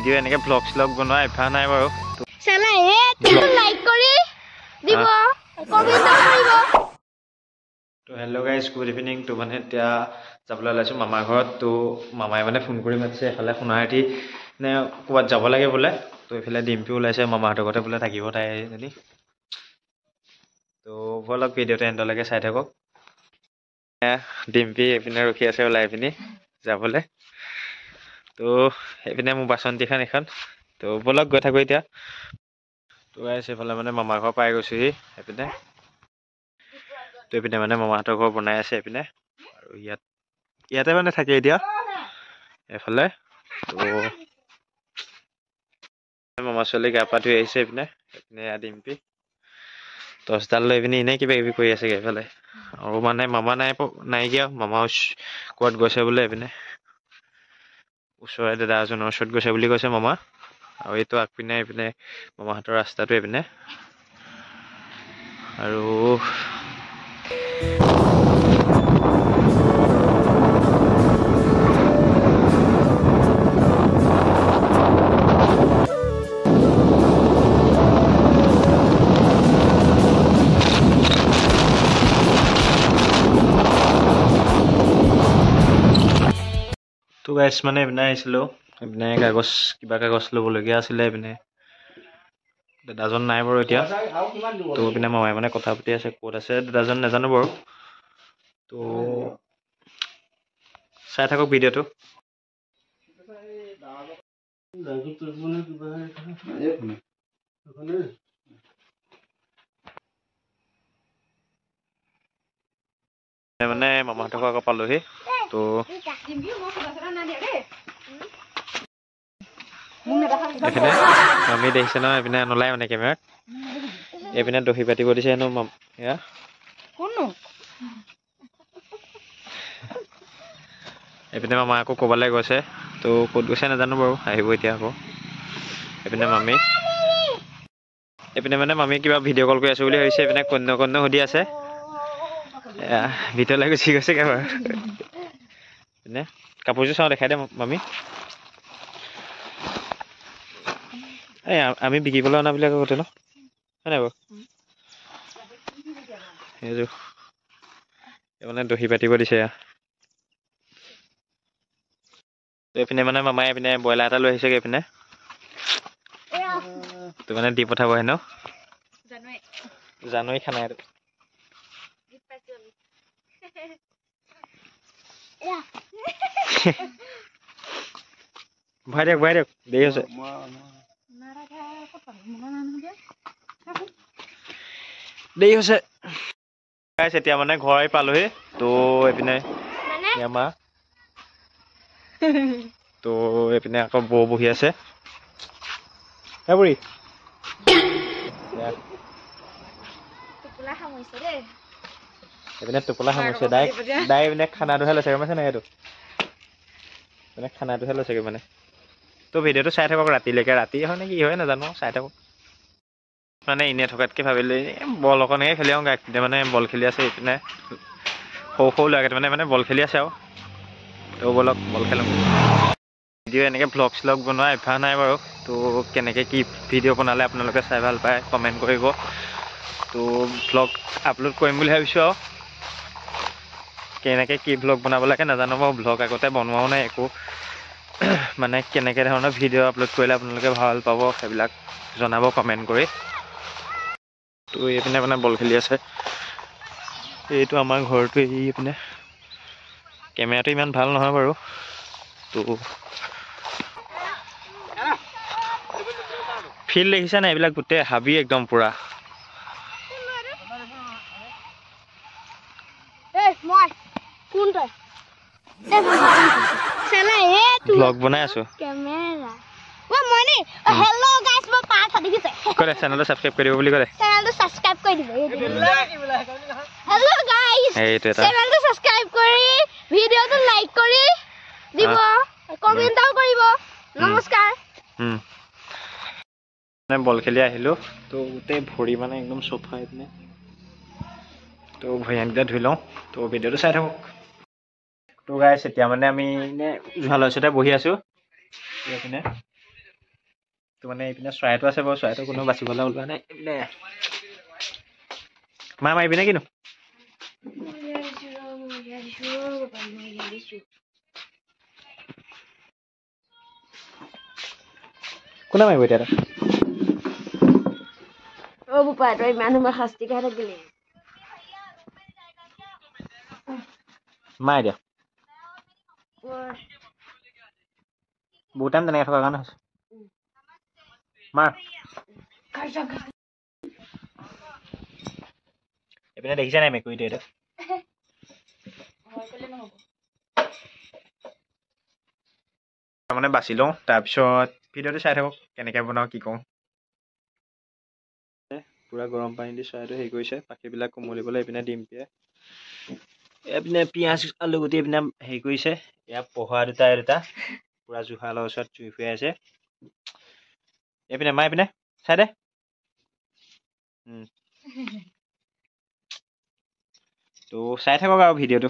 Video' এনেকৈ vlog শ্লগ বনোৱা অভ্যাস নাই বাৰু। লাইক কৰি দিব, কমেণ্ট কৰিব। তো হেল্ল' গাইজ, গুড ইভিনিং। তো মানে এতিয়া যাবলৈ ওলাইছোঁ মামাৰ ঘৰত। তো মামাই মানে ফোন কৰি মাতিছে, এফালে সোণাহাটী নে ক'ৰবাত যাব লাগে বোলে। তো এইফালে ডিম্পি ওলাইছে মামাহঁতৰ ঘৰতে বোলে থাকিব তাই এজনী। তো ব'লক ভিডিঅ'টো এণ্ডলৈকে চাই থাকক। ডিম্পি এইপিনে ৰখি আছে ওলাই পিনি যাবলৈ। তো এইপিনে মোৰ বাচন্তীখন এইখন। তো ব'লক গৈ থাকোঁ এতিয়া। তো গাইজ এইফালে মানে মামাৰ ঘৰ পাই গৈছোহি এইপিনে। তো এইপিনে মানে মামাহঁতৰ ঘৰ বনাই আছে এইপিনে, আৰু ইয়াতে মানে থাকে এতিয়া এইফালে। তো মামা ছোৱালী গা পা ধুই আহিছে এইপিনে। এইপিনে ডিম্পি টৰ্চডাল লৈ পিনি এনেই কিবা কিবি কৰি আছেগৈ এইফালে। আৰু মানে মামা নাই নাইকিয়া, মামা ক'ৰবাত গৈছে বোলে এইপিনে, ওচৰৰে দাদা এজনৰ ওচৰত গৈছে বুলি কৈছে মামা। আৰু এইটো আগপিনে এইপিনে মামাহঁতৰ ৰাস্তাটো এইপিনে। আৰু তো গাইছ মানে এইপিনে আহিছিলোঁ, এইপিনে কাগজ কিবা কাগজ ল'বলগীয়া আছিলে এইপিনে। দাদাজন নাই বাৰু এতিয়া। তো এইপিনে মামাই মানে কথা পাতি আছে, ক'ত আছে দাদাজন নাজানো বাৰু। তো চাই থাকক ভিডিঅ'টো। মানে মামাহঁতৰ ঘৰ আকৌ পালোহি। তো এইপিনে মামী দেখিছে নহয়, এইপিনে নোলায় মানে কেমেৰাত। এইপিনে দহি পাতিব দিছে হেনো এয়া। এইপিনে মামা আকৌ ক'ৰবালৈ গৈছে, তো ক'ত গৈছে নাজানো বাৰু, আহিব এতিয়া আকৌ। এইপিনে মামী, এইপিনে মানে মামী কিবা ভিডিঅ' কল কৰি আছো বুলি ভাবিছে, এইপিনে কন্য কন্য সুধি আছে। ভিতৰলৈ গুচি গৈছেগৈ বাৰু। এইপিনে কাপোৰযোৰ চাওঁ, দেখাই দে মামী। এই আমি বিকিবলৈ অনাবিলাক আগতে ন, হয় নাই বাৰু? সেইযোৰ মানে দহি পাতিব দিছে এয়া। এইপিনে মানে মামাই এইপিনে ব্ৰইলাৰ এটা লৈ আহিছেগৈ এইপিনে। তো মানে দি পঠাব হেনো জানুৱাৰী খানা এইটো। ভৰাই দিয়ক, ভৰাই দিয়ক, দেৰি হৈছে, দেৰি হৈছে। এতিয়া মানে ঘৰ আহি পালোহি। তো এইপিনে মা, তো এইপিনে আকৌ বৌ বহি আছে। হে বুঢ়ী, এইপিনে টোপোলা সামৰিছে। দাই এইপিনে খানাটোহে লৈছে, গম পাইছে নাই? এইটো মানে খানাটোহে লৈছেগৈ মানে। তো ভিডিঅ'টো চাই থাকক ৰাতিলৈকে, ৰাতি হয় নে কি হয় নাজানো, চাই থাকক। মানে এনেই থকাতকৈ ভাবিলোঁ বল অকণকে খেলি আহোঁ। গাইতে মানে বল খেলি আছে এইপিনে, সৰু সৰু ল'ৰাকেইটা মানে বল খেলি আছে আৰু। তো বলক বল খেলোঁ। ভিডিঅ' এনেকৈ ভ্লগ শ্লগ বনোৱা অভ্যাস নাই বাৰু। তো কেনেকৈ কি ভিডিঅ' বনালে আপোনালোকে চাই ভাল পায় কমেণ্ট কৰিব। তো ভ্লগ আপলোড কৰিম বুলি ভাবিছোঁ আৰু। কেনেকৈ কি ভ্লগ বনাব লাগে নাজানো বাৰু, ভ্লগ আগতে বনোৱাও নাই একো। মানে কেনেকৈ ধৰণৰ ভিডিঅ' আপলোড কৰিলে আপোনালোকে ভাল পাব সেইবিলাক জনাব কমেণ্ট কৰি। তো এইপিনে মানে বল খেলি আছে। এইটো আমাৰ ঘৰটো এইপিনে। কেমেৰাটো ইমান ভাল নহয় বাৰু। তো ফিল্ড দেখিছে নাই, এইবিলাক গোটেই হাবি একদম পূৰা। ভ্লগ বনাই আছো। ক'লে চেনেলটো ছাবস্ক্ৰাইব কৰি দিব বুলি ক'লে। চেনেলটো ছাবস্ক্ৰাইব কৰি দিব। হেল্ল' গাইস, এইটো এটা চেনেলটো ছাবস্ক্ৰাইব কৰি ভিডিঅ'টো লাইক কৰি দিব, কমেণ্টও কৰিব। নমস্কাৰ। মানে বল খেলি আহিলোঁ। তো গোটেই ভৰি মানে একদম চফা এইপিনে। তো ভৰি হাতকেইটা ধুই লওঁ। তো ভিডিঅ'টো চাই থাকক। তো গাইছ এতিয়া মানে আমি এনে জুহালৰ ওচৰতে বহি আছোঁ এইপিনে। তো মানে এইপিনে চৰাইটো আছে বাৰু, চৰাইটো কোনো বাচিবলৈ ওলোৱা নাই। এইপিনে মা মাৰিবি নে কিনো? কোনে মাৰিব এতিয়া? অ বোপাই, তই ইমান সময় শাস্তি খাই থাকিলি। মাৰ এতিয়া বহুত টাইম তেনেকৈ থকাৰ কাৰণে হৈছে। মাৰ। এইপিনে দেখিছা নাই মেকুৰীটো? এইটো মানে বাছি লওঁ, তাৰপিছত ভিডিঅ'টো চাই থাকক কেনেকৈ বনাওঁ কি কৰোঁ। পূৰা গৰম পানী দি চৰাইটো হেৰি কৰিছে, পাখিবিলাক কোমলিবলৈ। এইপিনে ডিম্পীয়ে এইপিনে পিঁয়াজ আলু গুটি এইপিনে হেৰি কৰিছে। ইয়াত পঢ়োৱা দুটা এই দুটা পূৰা জুহালৰ ওচৰত জুই ফুৱাই আছে। এইপিনে মা, এইপিনে চাই দে। তো চাই থাকক আৰু ভিডিঅ'টো।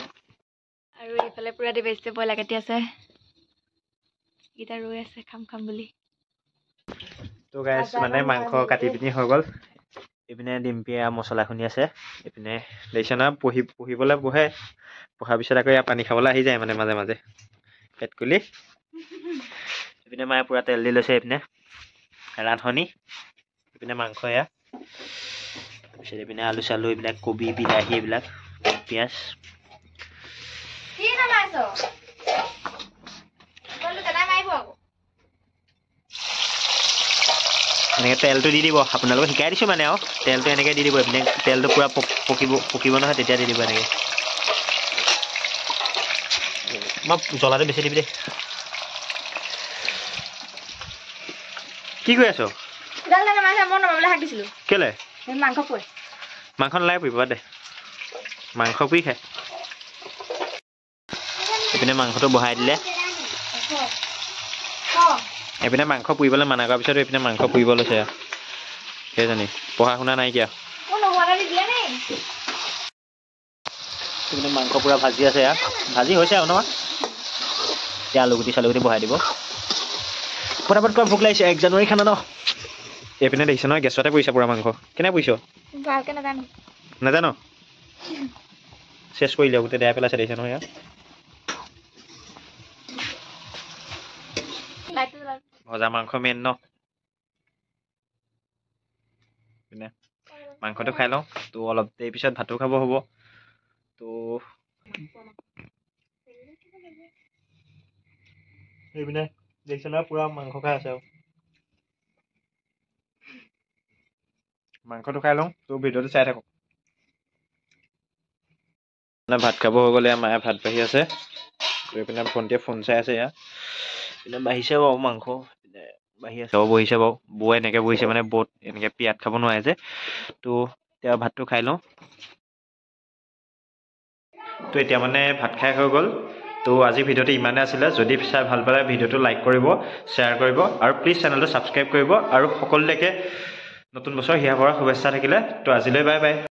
আৰু এইফালে পূৰা দেৱাইছে ব্ৰইলাৰ কাটি আছে, এইকেইটা ৰৈ আছে খাম খাম বুলি। তো গাইজ মানে মাংস কাটি পিনি হৈ গ'ল। এইপিনে ডিম্পীয়ে মছলা খুন্দি আছে। এইপিনে দেখিছে নহয়, পঢ়িবলৈ বহে, পঢ়াৰ পিছত আকৌ ইয়াৰ পানী খাবলৈ আহি যায় মানে মাজে মাজে পেট কুলি। এইপিনে মায়ে পূৰা তেল দি লৈছে, এইপিনে ৰান্ধনি, এইপিনে মাংস এয়া, তাৰপিছত এইপিনে আলু চালু এইবিলাক কবি বিলাহী এইবিলাক পিঁয়াজ। এনেকৈ তেলটো দি দিব, আপোনালোকক শিকাই দিছোঁ মানে আৰু। তেলটো এনেকৈ দি দিব, এইপিনে তেলটো পূৰা পকিব নহয় তেতিয়া দি দিব এনেকৈ। মই জ্বলাটো বেছি দিবি দেই। কি কৰি আছ? কেলে? মাংস নালাগে পুৰিব দে, মাংস পুৰি খাই। এইপিনে মাংসটো বহাই দিলে। এইপিনে মাংস পুৰিবলৈ মানা কৰাৰ পিছত এইপিনে মাংস পুৰিব লৈছে। সেইজনী পঢ়া শুনা নাইকিয়া। এইপিনে মাংস পূৰা ভাজি আছে, ইয়াত ভাজি হৈছে আৰু নহয়। এতিয়া আলুগুটি চালুগুটি বহাই দিব। ফটাফট কৰা, ভোক লাগিছে। 1 জানুৱাৰী খানা ন। এইপিনে দেখিছে নহয় গেছতে পুৰিছে পূৰা মাংস। কেনে পুৰিছ? নাজানো, চেচ কৰিলে গোটেই দেয়া পেলাইছে। দেখিছে নহয় ইয়াত ভজা মাংস মেইন ন। মাংসটো খাই লওঁ, তো অলপ দেৰি পিছত ভাতো খাব হ'ব। তো এইপিনে দেখিছে নহয় পূৰা মাংস খাই আছে আৰু। মাংসটো খাই লওঁ, তো ভিডিঅ'টো চাই থাকক। মানে ভাত খাব হৈ গ'লে মায়ে ভাত বাঢ়ি আছে। এইপিনে ভণ্টিয়ে ফোন চাই আছে। ইয়াত এইপিনে বাঢ়িছে বাৰু মাংস, বাঢ়ি আছে বহিছে বাৰু। বৌ এনেকৈ বহিছে মানে বৌত এনেকৈ পিয়াত খাব নোৱাৰে যে। তো এতিয়া ভাতটো খাই লওঁ। তো এতিয়া মানে ভাত খাই হৈ গ'ল। তো আজি ভিডিঅ'টো ইমানেই আছিলে। যদি চাই ভাল পালে ভিডিঅ'টো লাইক কৰিব, শ্বেয়াৰ কৰিব আৰু প্লিজ চেনেলটো ছাবস্ক্ৰাইব কৰিব। আৰু সকলোলৈকে নতুন বছৰ হিয়া ভৰা শুভেচ্ছা থাকিলে। তো আজিলৈ বাই বাই।